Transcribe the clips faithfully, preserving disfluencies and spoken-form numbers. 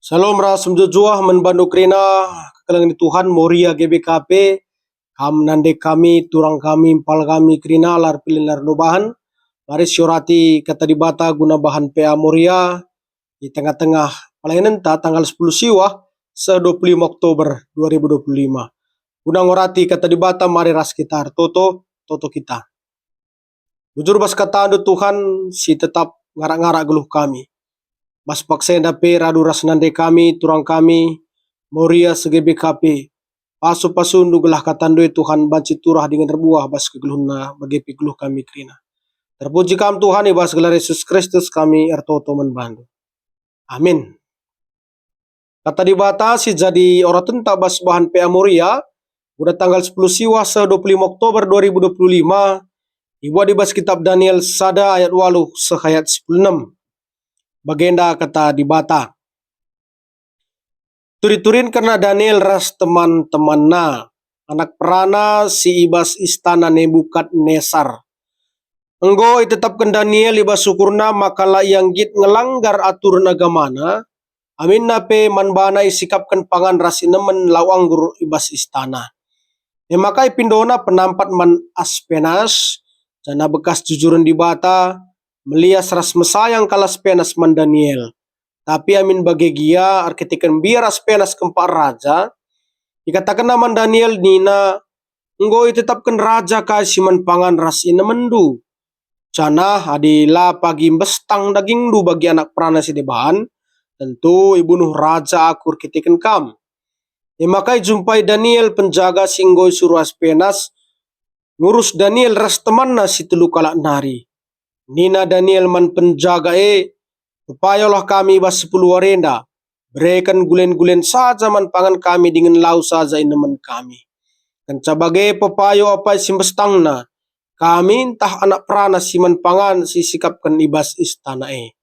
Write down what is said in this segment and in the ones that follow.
Shalom ras mejuah-juah man bandu kerina, kekelengen Tuhan, Moria G B K P, kam nande kami, turang kami, empal kami kerina, la erpilih la ernubahen. Mari siorati Kata Dibata guna bahan P A Moria i tengah-tengah pelayanenta tanggal sepuluh Siwah seh dua puluh lima Oktober dua ribu dua puluh lima. Guna ngorati Kata Dibata, mari ras kita ertoto, toto kita. Bujur bas KataNdu, Tuhan, si tetap ngarak-ngarak geluh kami. Bas paksa enda pe radu ras nande kami, turang kami, Moria G B K P. Pasu-pasuNdu gelah KataNdu e, Tuhan, banci turah dingen erbuah bas kegeluhenna bage pe geluh kami kerina. Terpuji Kam, Tuhan, i bas gelar Yesus Kristus kami ertoto man bandu. Amin. Kata Dibata si jadi oratenta bas bahan P A Moria, guna tanggal sepuluh Siwah seh dua puluh lima Oktober dua ribu dua puluh lima, ibuat i bas kitab Daniel sada ayat waluh seh ayat sepuluh enem. Bagenda Kata Dibata, "Turi-turin kerna Daniel ras teman-temanna, anak perana si i bas istana Nebukadnesar. Enggo itetapken Daniel i bas ukurna maka la ia nggit ngelanggar aturen agamana, aminna pe man bana isikapken pangan ras inemen lau anggur i bas istana. E maka ipindona penampat man Aspenas, janah bekas jujuren Dibata, melias ras mesayang kal Aspenas man Daniel. Tapi amin bage gia, erkiteken mbiar Aspenas kempak raja, ikatakenna man Daniel nina, 'Enggo itetapken raja kai si man pangan ras inemenndu. Janah adi la pagi mbestang dagingndu bagi anak perana si deban, tentu ibunuh raja aku erkiteken kam.' E maka ijumpai Daniel penjaga si enggo isuruh Aspenas ngurus Daniel ras temanna si telu kalak nari. Nina Daniel man penjaga e, 'Pepayolah kami i bas sepuluh wari enda. Bereken gulen-gulen saja man pangan kami dingen lau saja inemen kami. Kenca bage pepayo apai si mbestangna, kami ntah anak perana si man pangan si isikapken i bas istana e.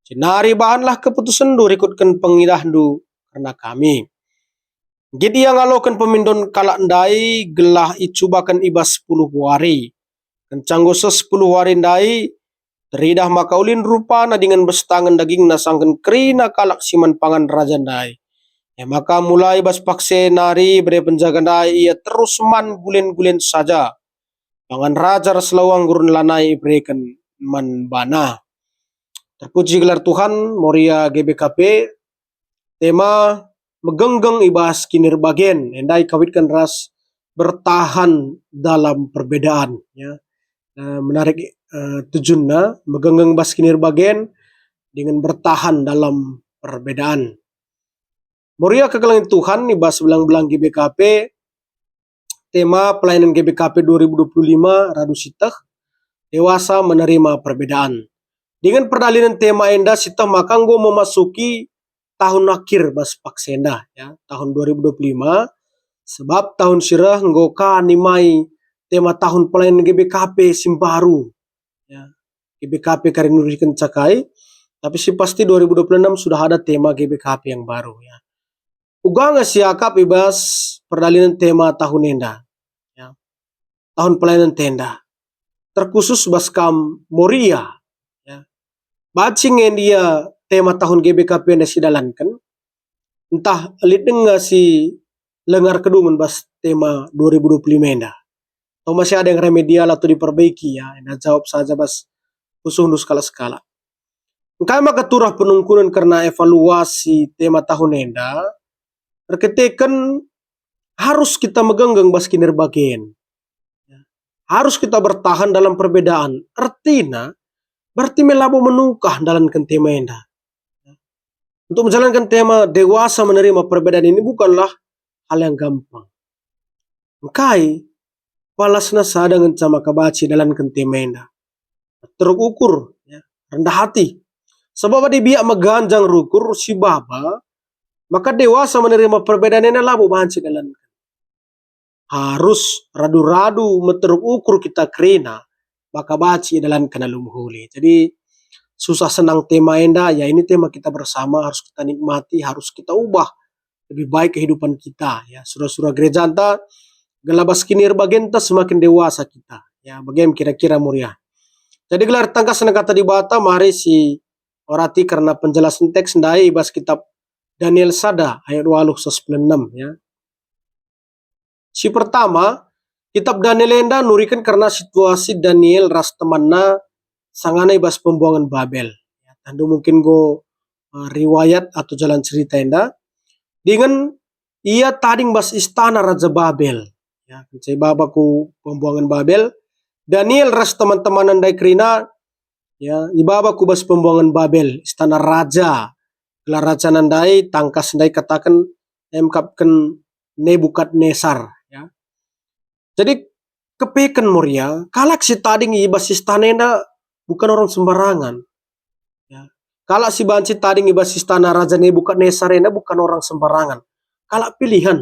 Jenari bahanlah keputusenndu rikutken pengidahndu kerna kami.' Nggit ia ngaloken pemindon kalak ndai gelah icubaken i bas sepuluh wari. Kenca enggo seh sepuluh wari ndai, teridah maka ulin rupana dingen mbestangen dagingna sangken kerina kalak si man pangan raja ndai. E maka mulai bas paksa e nari bere penjaga ndai ia terus man gulen-gulen saja. Pangan raja ras lau anggur lanai ibereken man bana." Terpuji gelar Tuhan, Moria G B K P, tema megenggeng i bas kinirbagen, enda ikawitken ras bertahan dalam perbedaan, ya. Eh, menarik, eh, tujunna, megenggeng bas kinirbagen dingen bertahan dalam perbedaan. Moria kekelengen Tuhan, i bas belang-belang G B K P, tema pelayanan G B K P dua ribu dua puluh lima radu sieteh, dewasa menerima perbedaan. Dingen perdalanen tema enda sieteh maka enggo memasuki tahun akhir bas paksa enda, ya, tahun dua ribu dua puluh lima, sebab tahun si reh enggo ka nimai tema tahun pelayanan G B K P si mbaru, ya, G B K P kari nurikenca kai, tapi si pasti dua ribu dua puluh enam sudah ada tema G B K P yang baru, ya. Uga nge siakap i bas perdalanen tema tahun enda, ya. Tahun pelayanan enda. Terkhusus bas kam Moria, ya. Banci nge ndia tema tahun G B K P enda sidalanken, ntah lit denga si lenga erkedungen bas tema dua ribu dua puluh lima enda. Atau masih ada yang remedial atau diperbaiki, ya, enda jawab saja bas pusuhndu sekalak-sekalak. Engkai maka turah penungkunen kerna evaluasi tema tahun enda? Erkiteken harus kita megenggeng bas kinirbagen. Harus kita bertahan dalam perbedaan. Ertina, berarti me labo menukah ndalanken tema enda. Untuk menjalankan tema dewasa menerima perbedaan ini bukanlah hal yang gampang. Engkai, palasna sada ngenca maka banci dalanken tema enda. Teruk ukur, ya, rendah hati. Sebab adi biak meganjang rukur si baba, maka dewasa menerima perbedaan enda labo banci dalanken. Harus radu-radu meteruk ukur kita kerina, maka banci idalanken alu mehuli. Jadi, susah senang tema enda, ya, ini tema kita bersama, harus kita nikmati, harus kita ubah lebih baik kehidupan kita, ya. Sura-sura gerejanta, gelah bas kinirbagen ta semakin dewasa kita, ya, bage me kira-kira Moria. Jadi gelah tangkas nang Kata Dibata, mari si orati kerna penjelasan teks ndai i bas kitab Daniel sada ayat waluh ras sepuluh enem, ya. Si pertama, kitab Daniel enda nuriken kerna situasi Daniel ras temanna sangana i bas pembuangen Babel. Ya, tandu mungkin enggo, eh, riwayat atau jalan cerita enda. Dingen ia tading bas istana Raja Babel. Ya, kenca ibaba ku pembuangen Babel, Daniel ras teman-temanna ndai kerina, ya, ibaba ku bas pembuangen Babel, istana raja. Gelar rajana ndai, tangkas ndai kataken, emkapken Nebukadnesar, ya. Jadi, kepeken Moria, kalak si tading i bas istana enda bukan orang sembarangan. Ya. Kalak si banci tading i bas istana Raja Nebukadnesar enda bukan orang sembarangan. Kalak pilihan.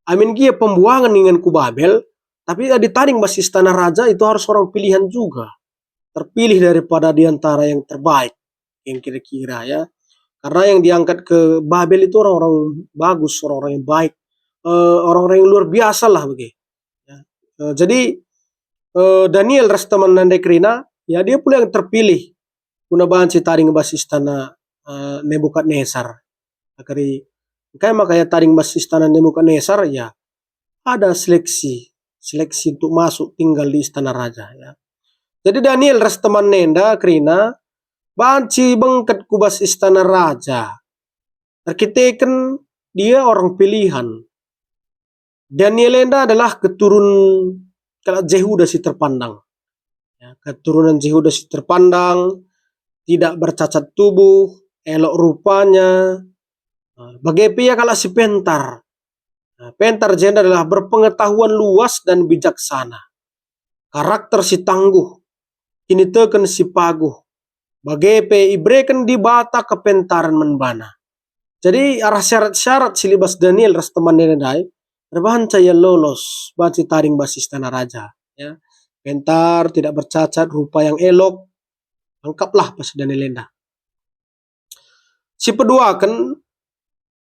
Amin gia pembuangen ningen ku Babel, tapi adi tading bas istana raja itu harus orang pilihan juga. Terpilih daripada di antara yang terbaik, yang kira-kira, ya. Karena yang diangkat ke Babel itu orang-orang bagus, orang-orang yang baik, eh, orang-orang yang luar biasa lah bagi. Ya. Eh, jadi, eh, Daniel ras teman ndai kerina, ya, dia pula yang terpilih guna banci tading bas istana, eh, Nebukadnesar. Akari engkai maka ia tading bas istana Nebukadnesar, ya, ada seleksi, seleksi untuk masuk tinggal di istana raja, ya. Jadi Daniel ras teman enda kerina banci bengket ku bas istana raja. Erkiteken dia orang pilihan. Daniel enda adalah keturun kalak Jehuda si terpandang. Ya, keturunan Jehuda si terpandang, tidak bercacat tubuh, elok rupanya, eh, bage pe ia kalak si pentar. Nah, pentar jenda adalah berpengetahuan luas dan bijaksana, karakter si tangguh, kiniteken si paguh, bage pe ibereken Dibata kepentaren man bana. Jadi arah syarat-syarat si lit bas Daniel ras temanna ndai, erbahanca ia lolos banci tading bas istana raja, ya. Pentar, tidak bercacat, rupa yang elok, lengkaplah bas Daniel enda. Si peduaken,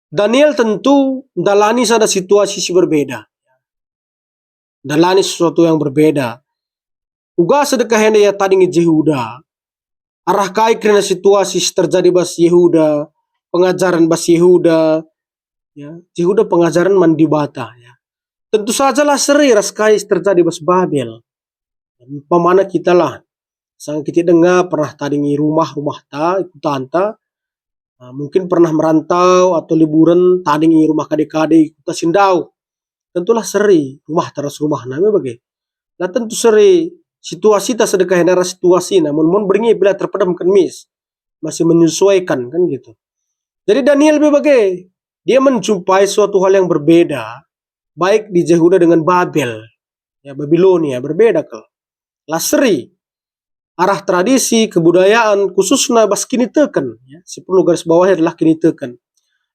Daniel tentu ndalani sada situasi si berbeda. Ndalani sesuatu yang berbeda. Uga sedekah enda ia tading i Jehuda. Arah kai kerina situasi si terjadi bas Jehuda, pengajaren bas Jehuda, ya, Jehuda pengajaren man Dibata, ya. Tentu saja la seri ras kai si terjadi bas Babel. Umpamana kita lah, sanga kita denga pernah tading i rumah-rumahta, i kutanta, ah, mungkin pernah merantau atau liburen tading i rumah kade-kade i kuta si ndauh. Tentulah seri rumahta ras rumahna me bage. La tentu seri situasita sedekah enda ras situasina, mun, mun berngi pe la terpedamken mis, masih menyesuaikan, kan gitu. Jadi Daniel pe bage, dia menjumpai suatu hal yang berbeda, baik di Jehuda dengan Babel, ya, Babilonia, berbeda kal. La seri arah tradisi, kebudayaan, khususna bas kiniteken, ya, si perlu garis bawahi adalah kiniteken.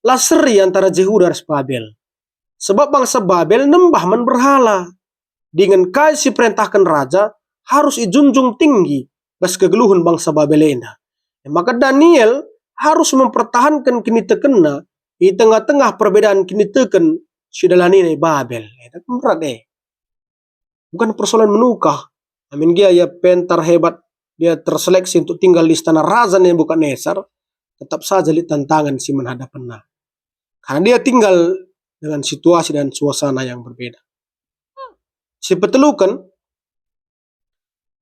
La seri antara Jehuda ras Babel. Sebab bangsa Babel nembah man berhala. Dingen kai si perentahken raja harus ijunjung tinggi bas kegeluhen bangsa Babel enda. E maka Daniel harus mempertahanken kinitekenna i tengah-tengah perbedaan kiniteken si dalanina i Babel. E, berat e. Bukan persoalan menukah. Amin gia ia pentar hebat, dia terseleksi untuk tinggal di istana Raja Nebukadnesar, tetap saja lit tantangan si menhadapenna. Karena dia tinggal dengan situasi dan suasana yang berbeda. Si peteluken,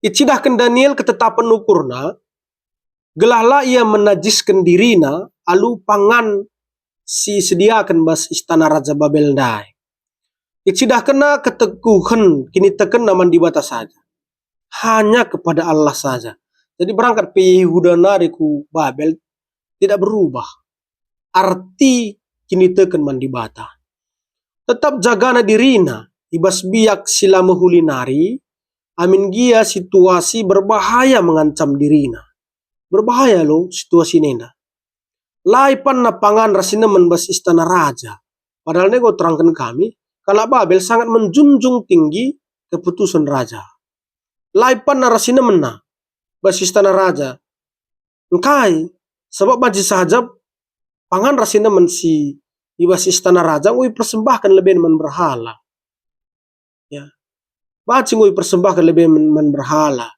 icidahken Daniel ketetapen ukurna, gelah la ia menajisken dirina alu pangan si isediaken bas istana Raja Babel ndai. Icidahkenna keteguhen kinitekenna man Dibata saja. Hanya kepada Allah saja. Jadi berangkat pe Jehuda nari ku Babel tidak berubah arti kiniteken man Dibata. Tetap jagana dirina i bas biak si la mehuli nari, amin gia situasi berbahaya mengancam dirina. Berbahaya lo situasi nenda. La ipanna pangan ras sinemen bas istana raja. Padahal enda enggo terangken kami, kalak Babel sangat menjunjung tinggi keputusan raja. La ipanna ras sinemenna bas istana raja. Engkai? Sabap banci saja pangan ras sinemen si i bas istana raja enggo ipersembahken leben man berhala. Ya. Banci enggo ipersembahken lebe man, man berhala.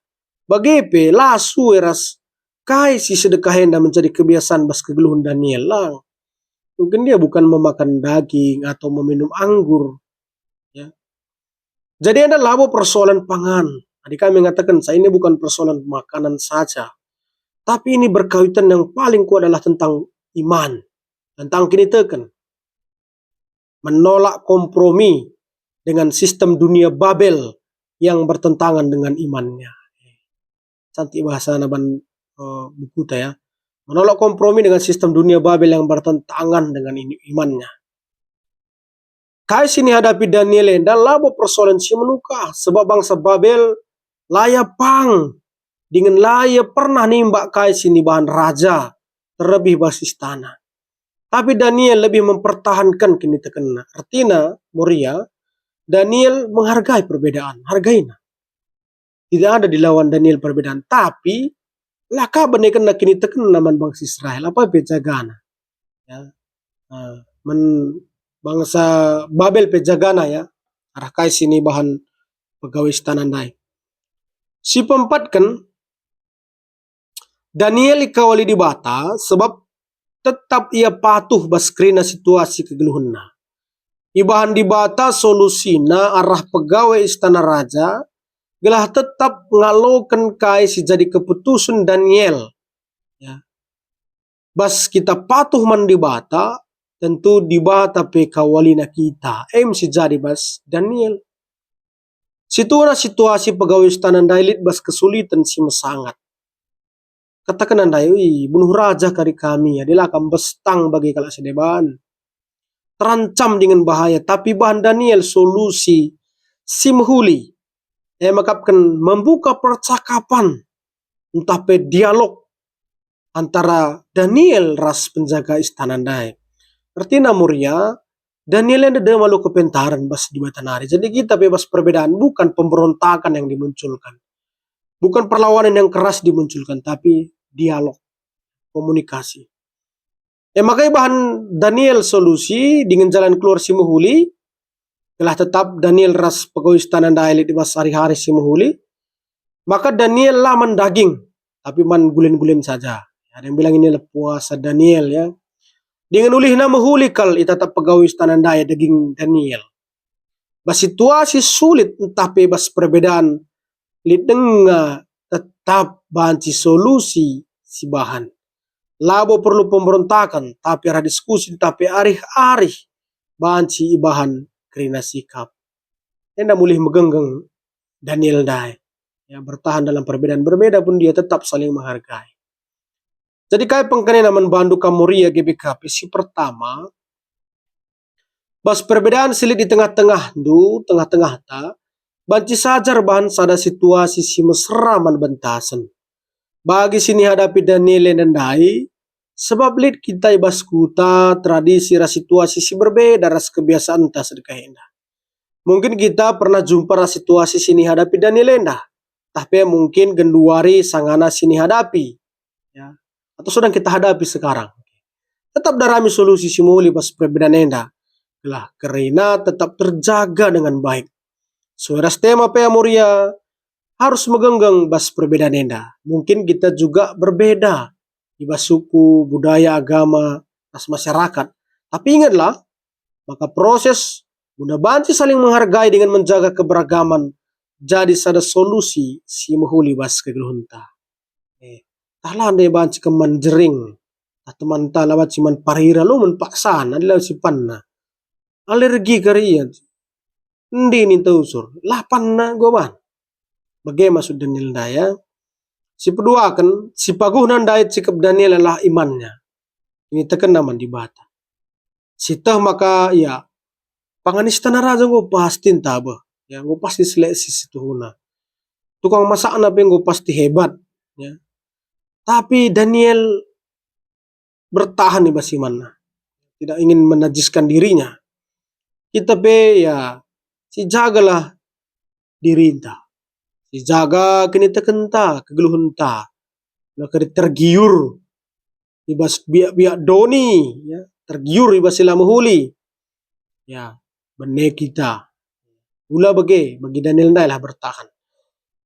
Bage pe, la sue ras kai si sedekah enda menjadi kebiasaan bas kegeluhen Daniel, lang. Mungkin dia bukan memakan daging atau meminum anggur, ya. Jadi enda labo persoalan pangan. Adi kami mengatakan, saya ini bukan persoalan makanan saja, tapi ini berkaitan yang paling kuat adalah tentang iman, tentang kiniteken. Menolak kompromi dengan sistem dunia Babel yang bertentangan dengan imannya. Cantik bahasana ban, eh, bukuta, ya. Menolak kompromi dengan sistem dunia Babel yang bertentangan dengan ini, imannya. Kai si nihadapi Daniel enda labo persoalan si menuka, sebab bangsa Babel la ia pang dingen la ia pernah nimbak kai si nibahan raja, terlebih bas istana. Tapi Daniel lebih mempertahankan kinitekenna. Ertina, Moria, Daniel menghargai perbedaan, hargaina. Tidak ada dilawan Daniel perbedaan, tapi la ka benekenna kinitekenna man bangsa Israel, apa pe jagana. Ya. Eh, man bangsa Babel pe jagana, ya, arah kai si nibahan pegawai istana ndai. Si peempatken, Daniel ikawali Dibata sebab tetap ia patuh bas kerina situasi kegeluhenna. Ibahan Dibata solusina arah pegawai istana raja gelah tetap ngaloken kai si jadi keputusen Daniel. Ya. Bas kita patuh man Dibata, tentu Dibata pe kawalina kita. Em si jadi bas Daniel. Situhuna situasi pegawai istana ndai lit bas kesuliten si mesangat. Katakenna ndai, "Ui, bunuh raja kari kami, adi la kam mbestang bagi kalak si deban. Terancam dingen bahaya," tapi bahan Daniel solusi si mehuli. E maka membuka percakapan, ntah pe dialog antara Daniel ras penjaga istana ndai. Ertina Moria, Daniel enda dem alu kepentaren bas Dibata nari. Jadi kita pe bas perbedaan bukan pemberontakan yang dimunculkan. Bukan perlawanan yang keras dimunculkan, tapi dialog, komunikasi. E maka ibahan Daniel solusi dingen jalan keluar si mehuli, gelah tetap Daniel ras pegawai istana ndai lit i bas ari-ari si mehuli, maka Daniel la man daging, tapi man gulen-gulen saja. Ada yang bilang inilah puasa Daniel, ya. Dingen ulihna mehuli kal itatap pegawai istana ndai daging Daniel. Bas situasi sulit ntah pe bas perbedaan, lit denga tetap banci solusi si bahan. Labo perlu pemberontakan, tapi arah diskusi ntah pe arih-arih banci ibahan kerina sikap. Enda mulih megenggeng Daniel ndai. Ya, bertahan dalam perbedaan, berbeda pun dia tetap saling menghargai. Jadi kai pengkenana man bandu kam Moria G B K P? Si pertama, bas perbedaan si lit i tengah-tengahndu, tengah-tengahta, banci saja erbahan sada situasi si mesera man bentasen. Bagi si nihadapi Daniel enda ndai, sebab lit kita i bas kuta, tradisi ras situasi si berbeda ras kebiasaanta sedekah enda. Mungkin kita pernah jumpa ras situasi si nihadapi Daniel enda, tah pe mungkin genduari sangana si nihadapi, ya, atau sedang kita hadapi sekarang. Tetap darami solusi si mehuli bas perbedaan enda, gelah kerina tetap terjaga dengan baik. Sue ras tema pe Moria harus megenggeng bas perbedaan enda. Mungkin kita juga berbeda i bas suku, budaya, agama, ras masyarakat. Tapi ingetlah, maka proses guna banci saling menghargai dengan menjaga keberagaman jadi sada solusi si mehuli bas kegeluhenta. Eh, tah la ndai banci keman jering, tah temanta la banci man parira, lo man paksana, la sipanna. Alergi kari ia. Endi ninta usur, la panna enggo ban. Bage maksud Daniel ndai, ya. Si peduaken, si paguhna ndai sikap Daniel adalah imannya. Kinitekenna man Dibata. Si teh maka ia, pangan istana raja enggo pasti ntah beh, ya, enggo pasti seleksi situhuna. Tukang masakna pe enggo pasti hebat, ya. Tapi Daniel bertahan i bas imanna. Tidak ingin menajiskan dirinya. Kita pe, ya, sijagalah dirinta. Sijaga kinitekenta, kegeluhenta. La kari tergiur i bas biak-biak doni, ya, tergiur i bas si la mehuli. Ya, bene kita. Ula bage, bagi Daniel ndailah bertahan.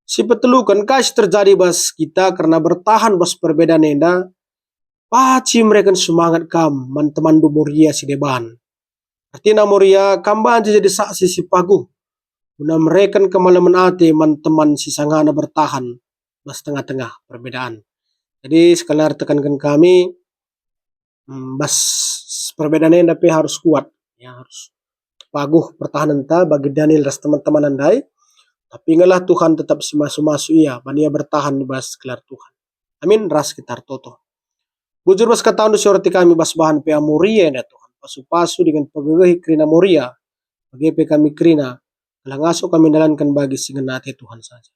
Si peteluken, kai si terjadi bas kita kerna bertahan bas perbedaan enda? Paci mereken semangat kam man temanndu Moria si deban. Ertina Moria, kam banci jadi saksi si paguh guna mereken kemalemen ate man teman si sangana bertahan bas tengah-tengah perbedaan. Jadi sekali ertekanken kami, mm, bas perbedaan enda pe harus kuat, ya, harus paguh pertahanenta bagi Daniel ras teman-teman ndai. Tapi ingetlah, Tuhan tetap simasu-masu ia, ban ia bertahan i bas gelar Tuhan. Amin, ras kita ertoto. Bujur bas kataNdu si ertoto kami bas bahan P A Moria enda, Tuhan. Pasu-pasu dingen pegegehi kerina Moria. Bage pe kami kerina, gelah ngasup kami ndalanken bagi si ngena ate Tuhan saja.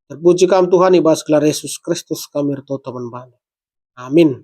Terpuji Kam, Tuhan, i bas gelar Yesus Kristus kami ertoto man bandu. Amin.